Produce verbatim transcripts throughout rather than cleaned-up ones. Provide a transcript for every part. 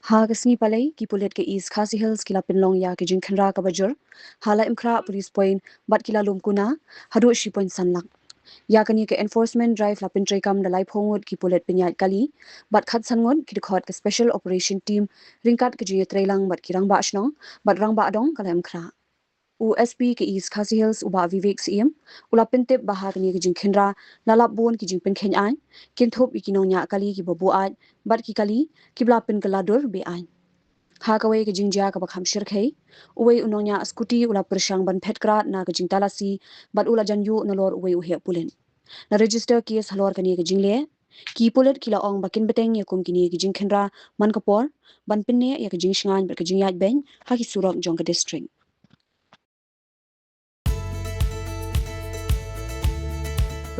Ha ka sngi Palei, ki pulit ka East Khasi Hills ki la pynlong ïa ka jingkhynra kaba jur ha Laitumkhrah Police Point bad ki la lum kuna haduh shi point san lak. Ïa kane ka enforcement drive la pyntreikam da laiphew ngut ki pulit pynïaid kali bad khatsan ngut ki dkhot ka Special Operation Team ryngkat ka jingïatreilang bad ki rangbah shnong bad rangbah dong ka Laitumkhrah. U S P ka East Khasi Hills u Bah Vivek Syiem u la pyntip ba ha kane ka jingkhynra la lap bun ki jingpynkheiñ aiñ, kynthup ïa ki nongñiah kali kiba buaid bad ki kali kiba la pynkylla dur be-aiñ. Ha kawei ka jingjia kaba kham shyrkhei, uwei u nongñiah scooty u la pyrshang ban phet krad na ka jingtalasi bad u la jan ïuh nalor uwei u heh pulit. La register case halor kane ka jingleh. Ki pulit ki la ong ba kin bteng ïa kum kine ki jingkhynra man ka por ban pynneh ïa ka jingshngaiñ bad ka jingïaid beiñ ha ki surok jong ka district.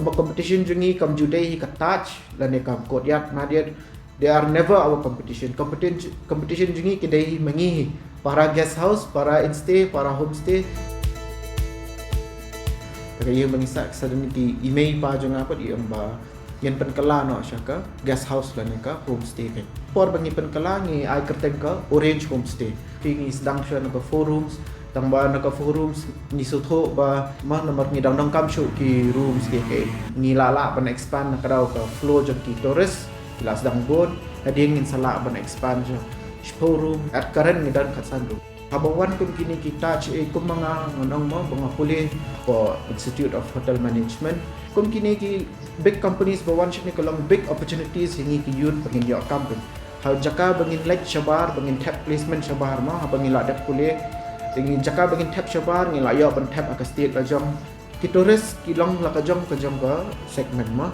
Kaba competition jong ngi kam ju dei hi ka Taj lane kam Courtyard Marriott. They are never our competition. Competition competition jong ngi ki dei hi ma ngi hi, para guest house, para instay, para homestay. Te ka ïa ba ngi sah, suddenly ki i mei i pa jong nga pat i ong ba ngin pynkylla noh sha ka guest house lane ka homestay. Ka por ba ngi pynkylla ngi ai kyrteng ka Orange Homestay. Phi ngi sdang sha na ka four rooms, tang ba na ka four rooms ngi sngewthuh ba ma namar ngi dang donkam shuh ki rooms ki, ki ngi lah lah ban expand na ka daw ka flow jong ki tourist ki la sdang bun. Hadien ngin sa lah ban expand sha shiphew room, at current ngi don khatsan room. Haba wan kum kine ki Taj, eh, kum ma nga ngan ong mo ba nga pule ko Institute of Hotel Management. Kum kine ki big companies ba wan shane ka long big opportunities ïa ngi ki youth ba ngin ïoh kam pyn. Ha jaka ba ngin leit shabar, ba ngin thep placement shabar mo, haba ngi la dep pule. Ïa ngi jaka ba ngin thep shabar, ngi la ïoh ban thep ha ka state la jong. Ki tourist ki long la ka jong ka jong ka segment mo.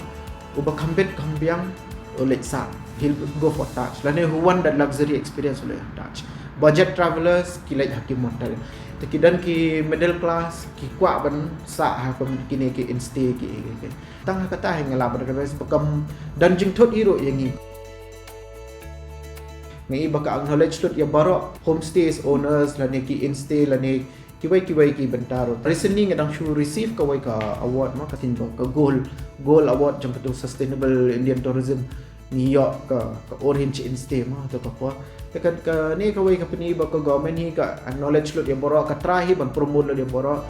Uba kham bit kham biang u leit sah, he'll go for Taj. Lane who want that luxury experience u leit ha Taj. Budget travelers ki leit ha ki motel. Te ki don ki middle class ki kwah ban sah ha kum kine ki instay ki, ki, ki. Tang ha kata hi nga lah ban advise ba kam don jingthut hi ruh ïa ngi. Nga i ba ka acknowledge lut ïa baroh homestays owners lane ki instay lane kiwei kiwei ki bynta ruh. Recently nga dang shu receive kawei ka award mo, ka theme ba ka gold, gold award jong katu Sustainable Indian Tourism. Ngi ïoh ka, ka Orange Instay mo, to ka por. Te ka, kane kawei ka pyni ba ka government hi ka acknowledge lut ïa baroh, ka try hi ban promote lut ïa baroh.